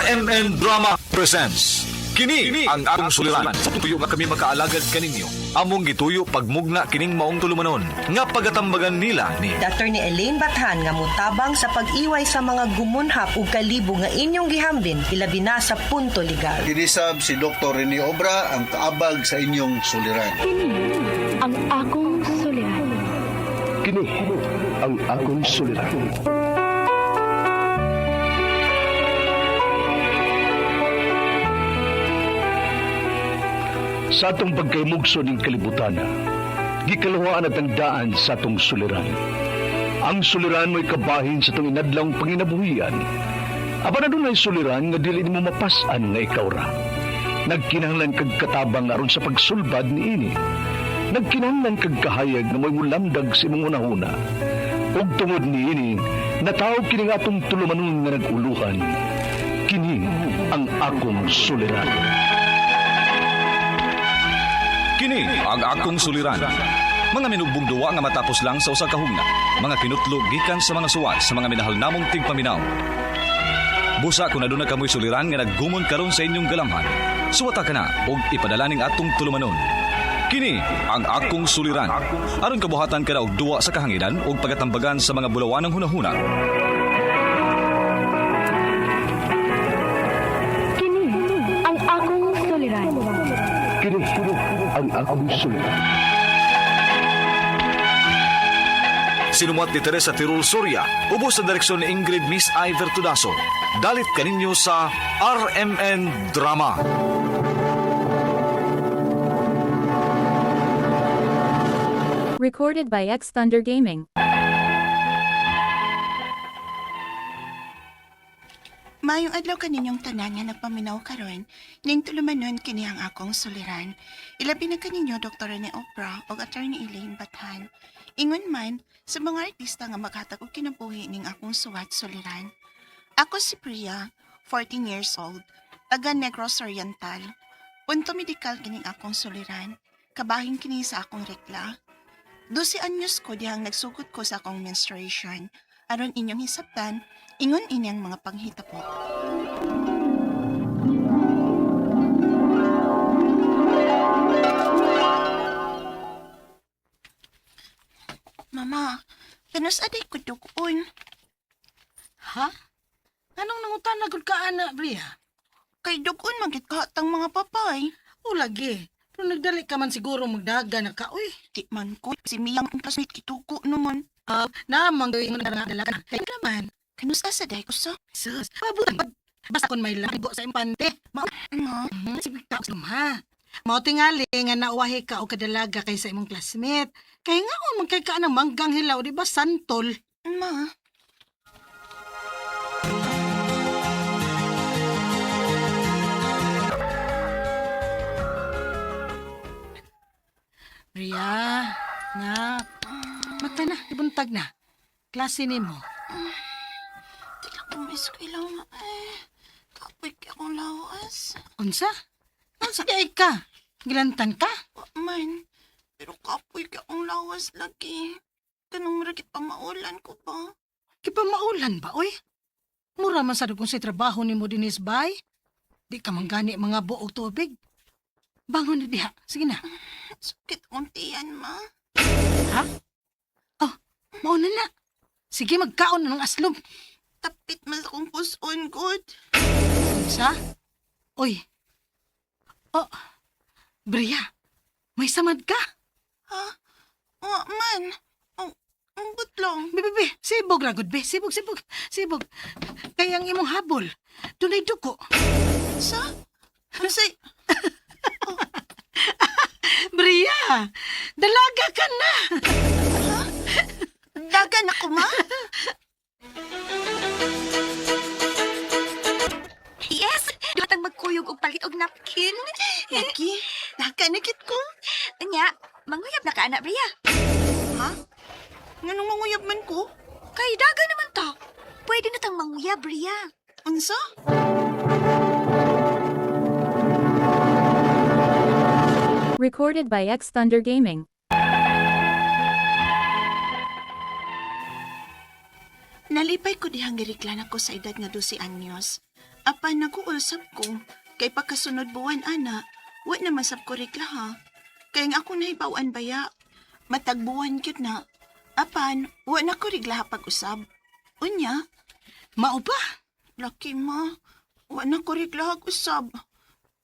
RMN Drama presents Kini ang akong suliran. Sa tuyo nga kami makaalagad kaninyo. Among gituyo pagmugna kining maong tulumanon nga pagatambagan nila ni Attorney Elaine Bathan nga mutabang sa pag-iway sa mga gumunhap ug kalibo nga inyong gihambin ilabi na sa punto legal. Kinisab si Dr. Rene Obra ang kaabag sa inyong suliran. Kini ang akong suliran. Kini ang akong suliran. Sa atong pagkaymugso ning kalibutan, gikaluhaan at ang daan sa atong suliran. Ang suliran mo'y kabahin sa atong inadlawng panginabuhian. Apan adunay suliran nga dili nimo mapas-an nga ikaw ra. Nagkinahanglan kag katabang aron sa pagsulbad niini. Nagkinahanglan kag kahayag nga mo'y mulamdag sa imong hunahuna. Ug tungod niini, natawag kini nga atong tulumanon nga nag-uluhan. Kini ang akong suliran. Kini ang akong suliran. Mga minugbong duwa nga matapos lang sa usa ka hugna. Mga kinutlo gikan sa mga suwat sa mga minahal namong tigpaminaw. Busa kung aduna kamoy suliran nga naggumon karon sa inyong galamhan. Suwata ka na og ipadala ning atong tulumanon. Kini ang akong suliran. Aron kabuhatan ka na og duwa sa kahanginan ug pagatambagan sa mga bulawanang hunahuna. Kini ang akong suliran. Kini ang akong suliran. Sinumuat ni Teresa Tirul Soria, ubos sa direksyon ni Ingrid Miss Iver Tudaso. Dalit kaninyo sa RMN Drama. Recorded by X Thunder Gaming. Mayong adlaw kaninyong tanan nga nagpaminaw karon, ning tulumanon kini ang akong suliran. Ilabi na kaninyo Dr. Rene Opra ug Attorney Elaine Bathan. Ingon man sa mga artista nga maghatag og kinabuhi ning akong suwat suliran. Ako si Priya, 14 years old, taga Negros Oriental. Punto medikal kining akong suliran. Kabahin kini sa akong rekla. 12 anyos ko dihang nagsugod ko sa akong menstruation. Aron inyong hisabtan, ingon ini ang mga panghitabo. Mama, kanus aday ko dugon. Ha? Anong nangutan na gud ka ana, Bria? Kay dugon magit ka tang mga papay. O lagi. Pero nagdali ka man siguro magdaga na ka, uy. Di man ko, si Mia ang classmate kituko naman. Ah, namang gawin mo na dala ka na. Kaya naman. Kanus asa day ko sa? Sus, pabutan pag basta kon may laribo sa impante. Mao Ma, sige ka ha. Mao tingali nga nauwahi ka og kadalaga kaysa imong classmate. Kay nga o man kay ka ng manggang hilaw, di ba santol? ma. Bria, na. Mata na, ibuntag na. Klase nimo. Di lang ko maeskwela ma eh. Kapoy kay akong lawas. Unsa? Unsa di ay ka? Gilantan ka? Wa man. Pero kapoy kay akong lawas lagi. Kanong maragit pa maulan ko ba? Kipamaulan ba, oy? Mura man sa kung sa trabaho ni mo dinis, bay. Di ka man gani mga buog tubig. Bangon na diha. Sige na. Sakit akong tiyan, ma. Ha? Oh, mauna na. Sige, magkaon na ng aslom. Tapit man sa akong puson, good. Sa? Oy. Oh, Bria, may samad ka. Ha? Wa man. Oh, ang lang. Be, be, be, sibog ra gud be. Sibog, sibog, sibog. Kaya ang imong habol, dunay duko. Sa? Unsay? Bria, dalaga ka na. Dagan ako, ma? Yes! Dumatang magkuyog og palit og napkin. Lagi. Dagan na gid ko. Anya, manguyab na ka ana Bria. Ha? Nganong manguyab man ko? Kay daga naman ta. Pwede na tang manguyab, Bria. Unsa? Recorded by X Thunder Gaming. Nalipay ko dihang giriklan ako sa edad nga 12 anyos. Apan nag-uusap ko, kay pagkasunod buwan ana, wa naman sab ko regla ha. Kay ang akong nahibaw-an baya, matagbuwan gyud na. Apan, wa na ko regla ha pag-usab. Unya, Mao ba? laki ma, wa na ko regla usab.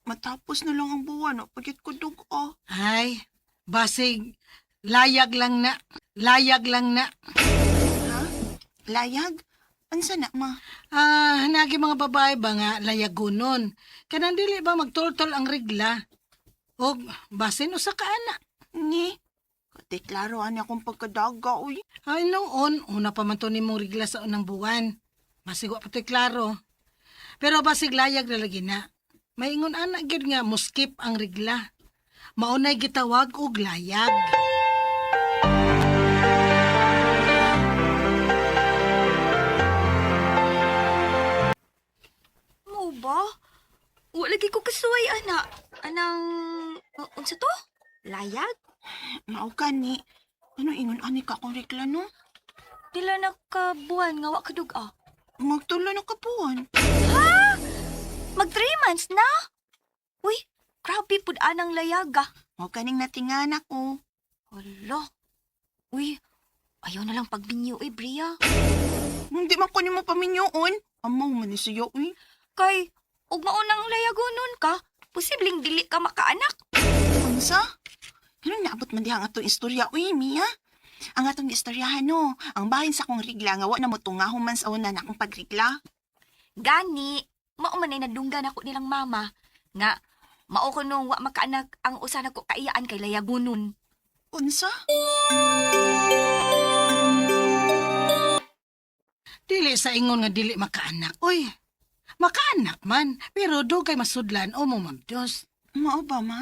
Matapos na lang ang buwan, wa pa gyud ko dugo. Ay, basig layag lang na. Layag lang na. Ha? Layag? Unsa na ma? Ah, nagi mga babae ba nga layagonon? Kanang dili ba magtultol ang regla? Og basin usa ka ana. Ni, deklaro ani akong pagkadaga, uy. Ay noon, una pa man to nimong regla sa unang buwan. Basig wa pa to'y klaro. Pero basig layag na lagi na. Maingon ana gyud nga muskip ang regla. Maunay gitawag og layag. Mo ba? Wala lagi ko kasuway, ana. Anang, unsa to? Layag? Mao gani. Ano ingon ani ka akong regla no? Dila na ka buwan nga wa ka duga. Magtulo na ka buwan. Mag 3 months na? Uy, grabe pud anang layag ah. Mao ganing natingan ako. Hala. Uy, ayaw na lang pagbinyo eh, Bria. Hindi man ko nimo paminyoon. Amaw man ni siya, uy. Kay, ug maunang layagonon ka, posibleng dili ka makaanak. Unsa? Ganun naabot man diha ang atong istorya, uy, Mia. Ang atong istoryahan, no. Ang bahin sa akong rigla nga wa na mo tunga human sa una na akong pagrigla. Gani, mao man ay nadunggan ako nilang mama nga mao ko nung wa makaanak ang usa nako kaiyaan kay layagonon. Unsa? Dili sa ingon nga dili makaanak. Uy, makaanak man, pero dugay masudlan o mo mamdos. Mao ba, ma?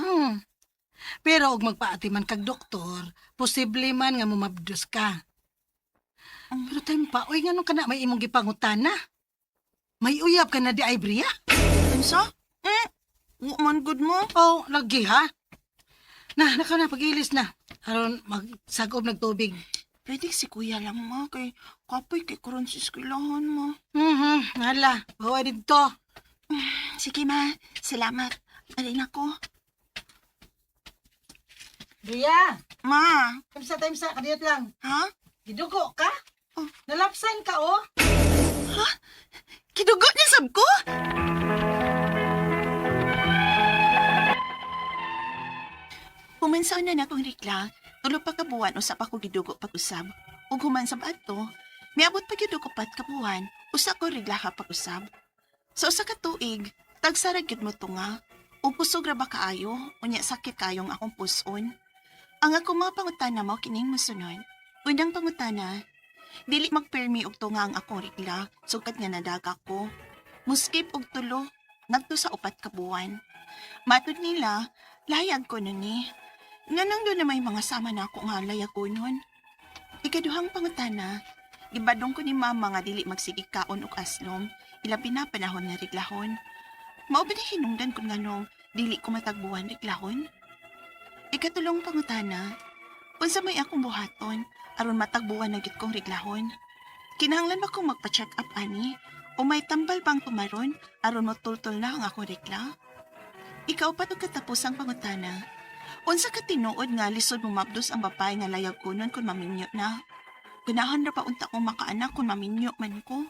Pero og magpaati man kag doktor, posible man nga mumabdos ka. Pero time pa, uy, nganong kana may imong gipangutana? May uyab ka na di ay, Bria? Unsa? Eh, wa man good mo. Oh, lagi ha? Na, naka na, pag-ilis na. Aron magsagob nagtubig. Pwede si kuya lang, ma. Kay kapoy kay karon sa eskwelahan, ma. Hala, bawa dito. Sige, ma. Salamat. Alin ako. Bria, Ma, time sa, kadiyot lang. ha? Gidugo ka? Oh. Nalapsan ka, oh. Kidugo niya sab ko? Human sa una na akong rikla, tulo pa ka buwan usa pa ko gidugo pag-usab. Ug human sa adto, miabot pa gyud og 4 ka buwan, usa ko rigla ka pag-usab. Sa 1 ka tuig, tagsara gyud mo tunga. Ug kusog ra ba kaayo, unya sakit kayong akong puson. Ang ako mga pangutana mao kining mosunod. Unang pangutana, dili magpermi og tunga ang akong rigla, sugkat nga nadaga ko. Muskip og tulo, ngadto sa 4 ka buwan. Matud nila, layag ko nun ni. Nganong doon na may mga sama na ako nga layag ko nun. Ikaduhang pangutana, gibadong ko ni mama nga dili magsige kaon og aslom, ilabi na panahon nga reglahon. Mao ba ni hinungdan kun nganong dili ko matagbuan reglahon? Ikatulong pangutana, unsa may akong buhaton aron matagbuan na gid kong reglahon? Kinahanglan ba kong magpa-check up ani? O may tambal bang tumaron aron motultol na ang akong regla? Ikaw pa to katapusang pangutana. Unsa ka tinuod nga lisod mo mabdos ang babae nga layag kunon kung maminyo na? Ganahan ra pa unta kong makaanak kung maminyo man ko.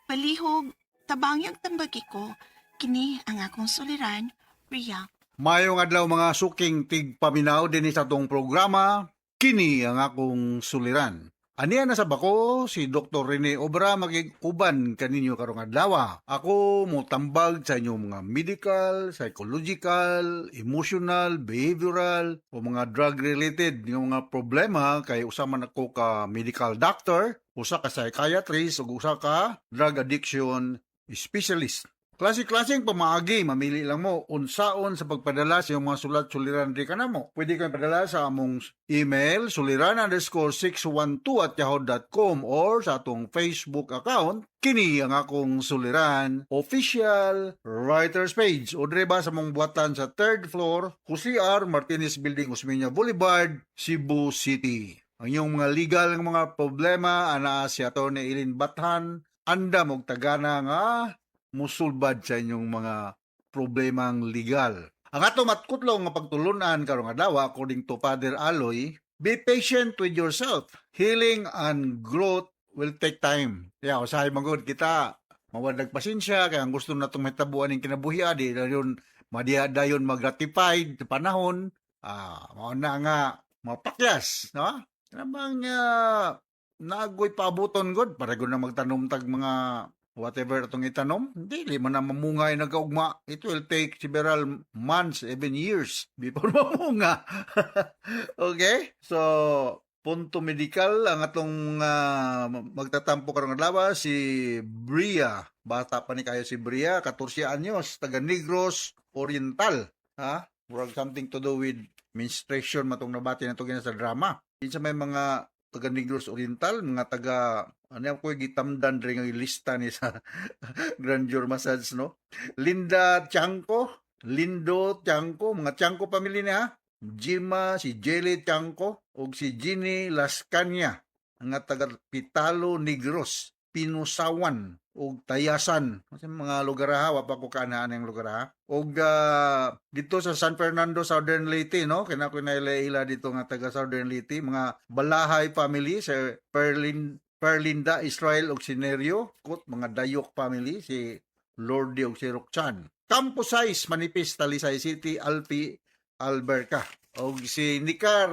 Palihog, tabangi ang tambagi ko. Kini ang akong suliran, Ria. Mayong adlaw mga suking tigpaminaw dinhi sa atong programa, kini ang akong suliran. Aniya na sa bako si Dr. Rene Obra magig-uban kaninyo karong adlaw. Ako motambag sa inyong mga medical, psychological, emotional, behavioral o mga drug-related nga mga problema kay usa man ako ka medical doctor, usa ka psychiatrist ug usa ka drug addiction specialist. Klase-klaseng pamaagi, mamili lang mo unsaon sa pagpadala sa iyong mga sulat suliran di ka namo. Pwede kang padala sa among email suliran_612@yahoo.com or sa atong Facebook account kini ang akong suliran official writers page o dire ba sa among buhatan sa third floor Jose R. Martinez Building, Osmeña Boulevard, Cebu City. Ang iyong mga legal nga mga problema anaa si Atty. Eileen Bathan andam og tagana nga musulbad sa inyong mga problemang legal. Ang ato matkutlong nga pagtulunan karong adlaw, according to Father Aloy, be patient with yourself. Healing and growth will take time. Yeah, usahay magod kita mawadag pasensya kay ang gusto natong mahitabuan ning kinabuhi, di dayon madiha dayon mag-gratified sa panahon, mao na nga mapakyas, no? Kanang naagoy paabuton god para gud na magtanom tag mga whatever atong itanom, dili man na mamunga ay nagaugma. It will take several months, even years before mamunga. Okay, so punto medical ang atong magtatampo karong adlaw, si Bria. Bata pa ni kayo si Bria, 14 anyos, taga Negros Oriental, ha. Murag something to do with menstruation matong nabati nato gina sa drama. Kinsa may mga taga Negros Oriental, mga taga ano ko gitamdan diri nga lista ni sa Grandeur Massage, no? Linda Tiangco, Lindo Tiangco, mga Tiangco family niya, ha? Jima, si Jelly Tiangco ug si Ginny Lascania nga taga Pitalo, Negros, Pinusawan ug Tayasan. Kasi mga lugar ha, wa pa ko kaanaan ang lugar ha. Ug dito sa San Fernando, Southern Leyte, no? Kina ko ila dito nga taga Southern Leyte, mga Balahay family, si Perlinda, Israel ug si Nerio, kut mga Dayok family, si Lordy ug si Roxanne. Campo Size, Manipis, Talisay City, Alpi, Alberca. Og si Nicar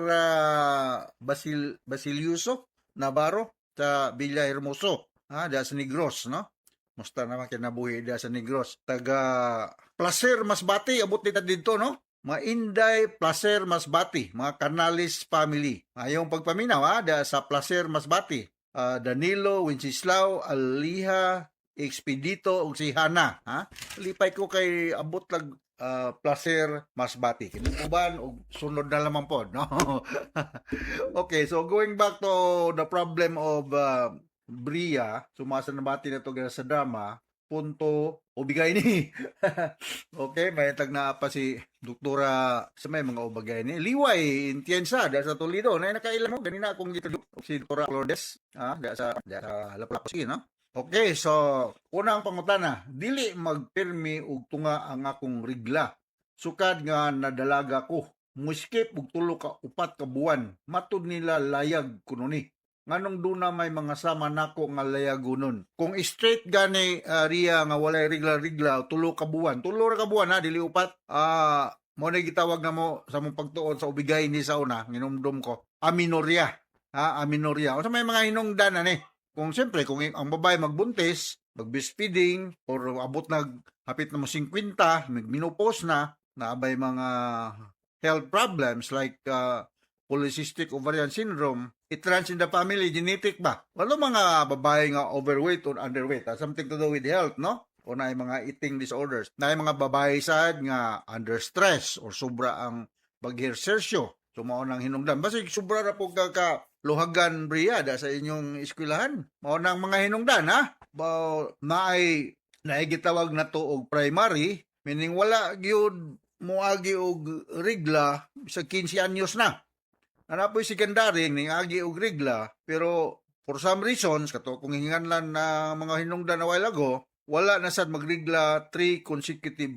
Basiliuso Navarro sa Villahermoso, ha, da sa Negros, no? Musta naman kinabuhi da sa Negros. Taga Placer, Masbate, abot nita dito, no? Mainday Placer, Masbate, mga Canales family. Ayong pagpaminaw ha, da sa Placer, Masbate. Danilo, Wenceslao, Aliha, Expedito ug si Hana, ha? Lipay ko kay abot lag Placer, Masbate. Kining uban og sunod na lamang pod, no? Okay, so going back to the problem of Bria, sumasa na bati na to sa drama, punto ubigay ni. Okay, may tag na pa si Doktora sa may mga ubagay ni. Liway, Intiensa, da sa Toledo. Na nakailan mo, ganina akong gito si Doktora Lourdes, da sa Lapu-Lapu City, no? Okay, so unang pangutana, dili magpirmi og tunga ang akong rigla. Sukad nga nadalaga ko, muskip og 3 ka 4 ka buwan, matud nila layag kuno ni. Nganong duna may mga sama nako nga layagonon? Kung straight gani Ria nga walay rigla-rigla 3 ka buwan, 3 ra ka buwan ha, dili 4. Mo na gitawag na mo sa mong pagtuon sa ubigay ni sa una, nginumdum ko. Amenorrhea. Ha, amenorrhea. Unsa may mga hinungdan ani? Kung siyempre kung ang babae magbuntis, mag-breastfeeding or abot nag hapit na mo 50, mag-menopause na, naabay mga health problems like polycystic ovarian syndrome, it runs in the family, genetic ba? Walo mga babae nga overweight or underweight, ha? Something to do with health, no? O na mga eating disorders. Na mga babae sad nga under stress or sobra ang pag-ehersisyo. So mao nang hinungdan. Basig sobra ra po ka ka luhagan, Bria, da sa inyong eskwelahan. Mao nang mga hinungdan ha. Ba naay naay gitawag na to og primary, meaning wala gyud moagi og rigla sa 15 anyos na. Ana po'y secondary ning agi og rigla, pero for some reasons kato kung hinganlan na mga hinungdan a while ago, wala na sad magrigla 3 consecutive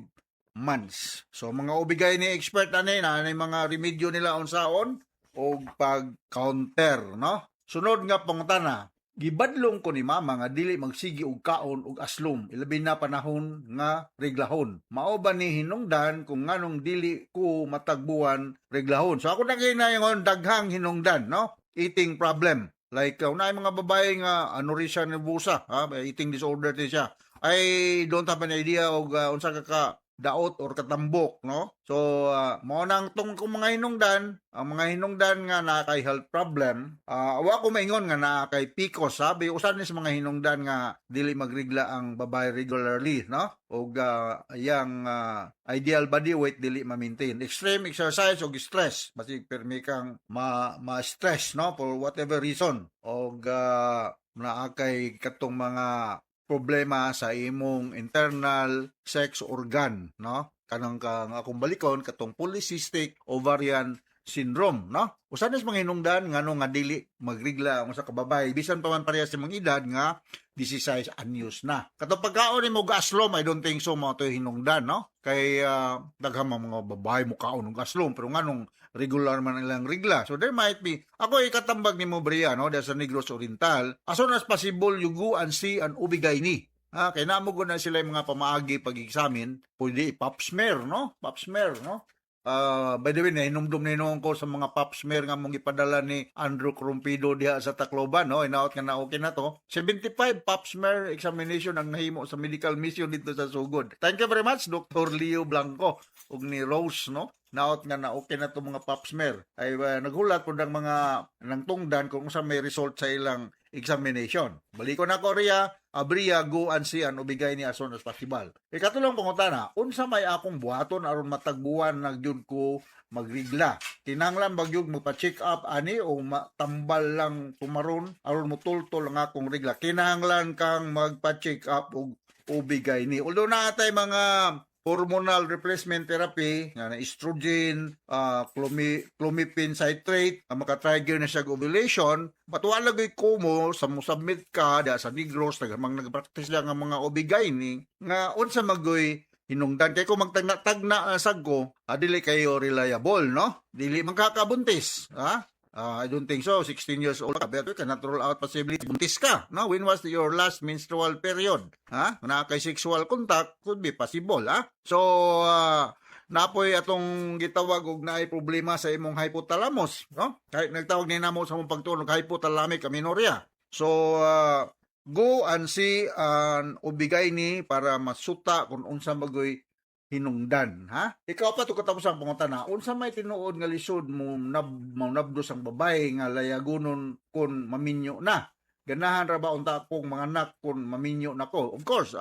months. So mga ubigay ni expert ani na ani mga remedyo nila unsaon og pag-counter, no? Sunod nga pangutana, gibadlong ko ni mama nga dili magsigi og kaon og aslom ilabi na panahon nga reglahon. Mao ba ni hinungdan kung nganong dili ko matagbuan reglahon? So ako na ginayon daghang hinungdan, no? Eating problem. Like una mga babae nga anorexia nervosa, ha, may eating disorder din siya. I don't have an idea og unsa ka ka daot or katambok, no? So, mao nang tong kung mga hinungdan, ang mga hinungdan nga naa kay health problem, wa ko maingon nga naa kay PCOS, sabi usan ni sa mga hinungdan nga dili magrigla ang babae regularly, no? Og yang ideal body weight dili ma-maintain. Extreme exercise og stress, basig permi kang ma ma-stress, no? For whatever reason. Og naa kay katong mga problema sa imong internal sex organ, no? Kanang kang akong balikon katong polycystic ovarian syndrome, no? Usa ni sa mga hinungdan ngano nga dili magrigla ang usa ka babae bisan pa man parehas sa mga edad nga 16 anyos na. Katong pagkaon nimo gaslom, I don't think so mao to hinungdan, no? Kay daghan man mga babae mo kaon og gaslom, pero nganong regular man ilang regla. So there might be, ako ikatambag nimo, Bria, no, sa Negros Oriental, as soon as possible you go and see an OB-GYN. Ha, kay namo na sila yung mga pamaagi pag-examine, pwede pap smear, no? Pap smear, no? By the way, nahinumdum na hinuon ko sa mga pap smear nga mong ipadala ni Andrew Crumpido diha sa Tacloban, no? Inaot nga na okay na to. 75 pap smear examination ang nahimo sa medical mission dito sa Sugod. Thank you very much, Dr. Leo Blanco ug ni Rose, no? Naot nga na okay na to mga pap smear. Ay naghulat pud ang mga nangtungdan kung unsa may result sa ilang examination. Balikon ako Ria, Abria, go and see an OB-GYN as soon as possible. Ikatulong pangutana, unsa may akong buhaton aron matagbuan na gyud ko magrigla? Kinahanglan ba gyud magpa-check up ani o tambal lang tumaron aron mutultol ang akong rigla? Kinahanglan kang magpa-check up og OB-GYN. Although naa tay mga hormonal replacement therapy nga na estrogen, clomiphene citrate, ang maka-trigger na siya og ovulation, but wala gyud ko sa mo submit ka da sa Negros, nagmang nagpractice lang ang mga OB-GYN nga unsa magoy hinungdan, kay kung magtagna-tagna sad ko, dili kayo reliable, no? Dili magkakabuntis, ha? I don't think so. 16 years old ka, pero you cannot rule out possibility buntis ka. No? When was your last menstrual period? Ha? Kung naa kay sexual contact, could be possible, ha? So, napoy atong gitawag og naay problema sa imong hypothalamus, no? Kahit nagtawag ni namo sa mong pagtuon og hypothalamic amenorrhea. So, go and see an OB-GYN para masuta kung unsa magoy hinungdan, ha? Ikaw pa to katapos ang pangutana, unsa may tinuod nga lisod mo nab mo nabdos ang babae nga layagonon kon maminyo na? Ganahan ra ba unta akong mga anak kung maminyo na ko? Of course,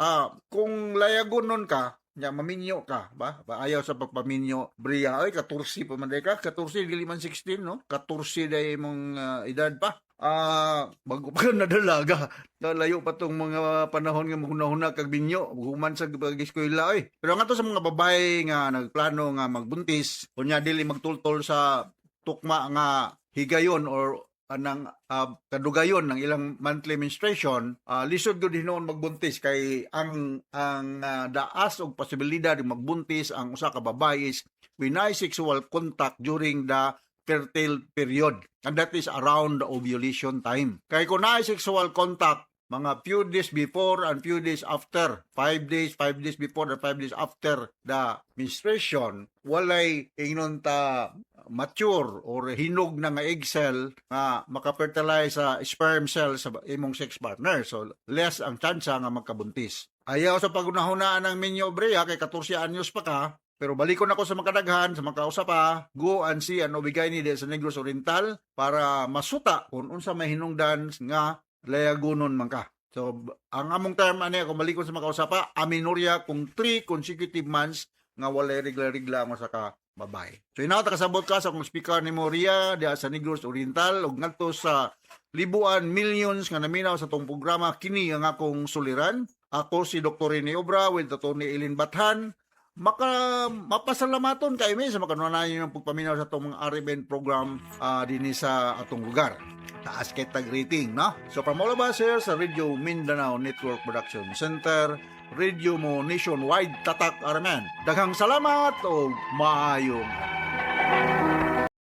kung layagonon ka, nya maminyo ka ba? Ba ayaw sa pagpaminyo, Bria, ay 14 pa man day ka, 14 dili man 16, no? 14 day imong edad pa. Bago pa ka nadalaga. Layo pa tong mga panahon nga maghuna-huna kag binyo, human sa pag-eskwela oy. Pero nga to sa mga babae nga nagplano nga magbuntis, unya dili magtultol sa tukma nga higayon or anang kadugayon ng ilang monthly menstruation, lisod gud hinuon magbuntis kay ang daas og posibilidad magbuntis ang usa ka babae is when naay sexual contact during the fertile period, and that is around the ovulation time. Kay kung naay sexual contact mga few days before and few days after, 5 days, 5 days before and 5 days after the menstruation, walay ingnon ta mature or hinog na nga egg cell nga makafertilize sa sperm cell sa imong sex partner. So, less ang tsansa nga magkabuntis. Ayaw sa pagunahunaan ng minyo, Brea, kay 14 anyos pa ka, pero balikon ako sa makadaghan, sa makausap pa, go and see an OB-GYN ni sa Negros Oriental para masuta kung unsa may hinungdan nga layagunon man ka. So, ang among term ani kung balikon sa makausap pa, amenorrhea kung 3 consecutive months nga walay regla-regla mo sa ka babae. So inaw ta kasabot ka sa akong speaker ni Moria diha sa Negros Oriental ug ngadto sa libuan millions nga naminaw sa tong programa, kini ang akong suliran. Ako si Dr. Rene Obra with Atty. Eileen Bathan. Maka mapasalamaton kay mi sa makanunayan ng pagpaminaw sa atong mga RMN program dinhi sa atong lugar. Taas kay tag rating, no? So from all of us here sa Radio Mindanao Network Production Center, radio mo nationwide, tatak RMN. Daghang salamat o maayong